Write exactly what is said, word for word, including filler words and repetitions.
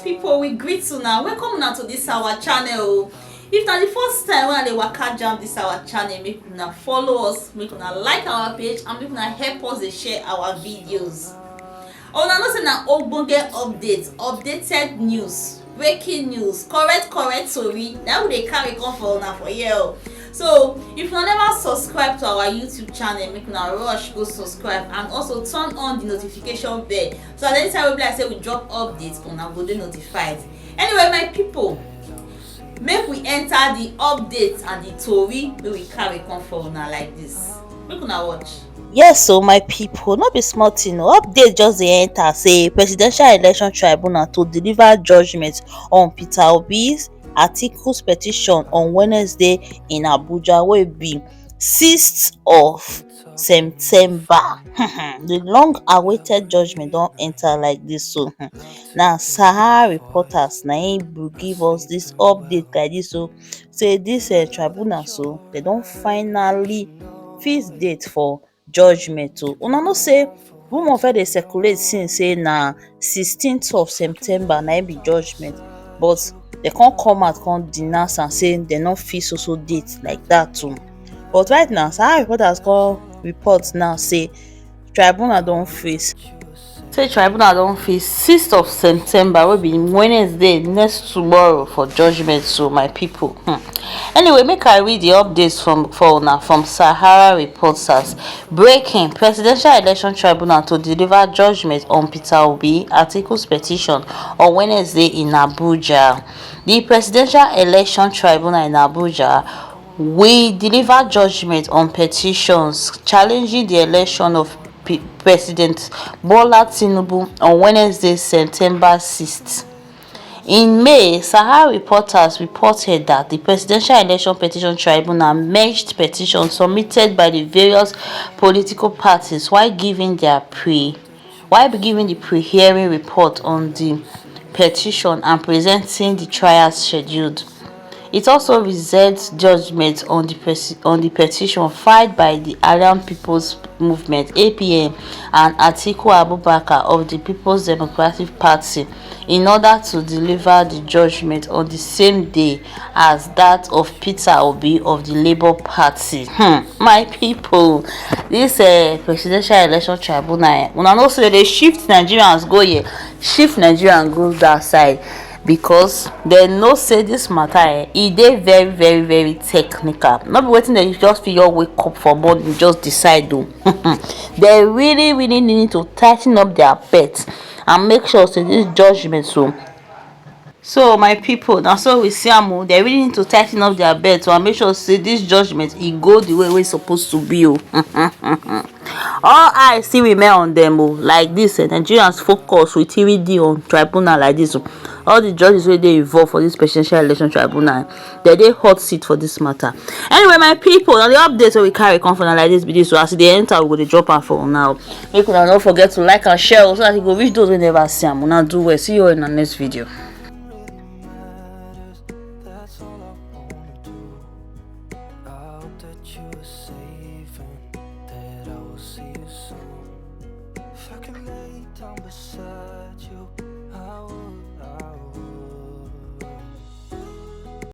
People, we greet una, welcome una to this our channel o. If na the first time wey I dey waka jam this our channel, make una follow us, make una like our page, and make una help us dey share our videos. Una know say na ogbonge update, updated news, breaking news, correct correct tori na we dey carry come for una for here o. So if una never subscribe to our YouTube channel, make una rush go subscribe and also turn on the notification bell, so that anytime wey be like say we drop update, una go dey notified. Anyway, my people, make we enter the update and the tori wey we carry come for una like this. Make una watch. Yes, so my people, no be small thing o. Update just dey enter say Presidential Election Tribunal to deliver judgment on Peter Obi's, Atiku's petition on Wednesday in Abuja, wey be sixth of September. The long awaited judgment don enter like this, so na Sahara Reporters na im go give us this update like this, so say this uh, tribunal, so they don finally fix date for judgment o. Una know say rumor fit dey circulate since say na sixteenth of September na im be judgment, but they come come out come denounce am say they no fix so so date like that too. But right now, Sahara Reporters come report now say tribunal don fix say tribunal don fix sixth of September, wey be Wednesday next tomorrow, for judgment, so my people. Hmm. Anyway, make I read the updates from for una from Sahara Reporters. Breaking: Presidential Election Tribunal to deliver judgment on Peter Obi, Atiku's petition on Wednesday in Abuja. The Presidential Election Tribunal in Abuja will deliver judgment on petitions challenging the election of P- President Bola Tinubu on Wednesday, September sixth. In May, Sahara Reporters reported that the Presidential Election Petition Tribunal merged petitions submitted by the various political parties while giving their pre while giving the pre-hearing report on the petition and presenting the trial scheduled. It also reserved judgment on the peti- on the petition filed by the Alliance People's Movement (A P M) and Atiku Abubakar of the People's Democratic Party, in order to deliver the judgment on the same day as that of Peter Obi of the Labour Party. Hmm, my people, this uh, Presidential Election Tribunal, eh, una know say they shift Nigerians go here, shift Nigerians go that side, because they know say this matter, eh, e dey very very very technical. No be wetin they just fit just wake up for morning just decide o. They really really need to tighten up their belt and make sure say this judgment, so so my people, na so we see am o. They really need to tighten up their belt to make sure say this judgment e go the way wey e suppose to be o. All eyes still remain on them o. Like this, eh, Nigerians focus with three D on tribunal like this o. All the judges wey dey involved for this Presidential Election Tribunal, they dey hot seat for this matter. Anyway, my people, na the updates wey we carry come for una like this be this o. As e dey enter, we go dey drop am for una o. Make una no forget to like and share o, so that e go reach those wey never see am. Una do well. See you all in the next video. That's all I wanna do. I hope that you are safe and that I will see you soon. If I can lay down beside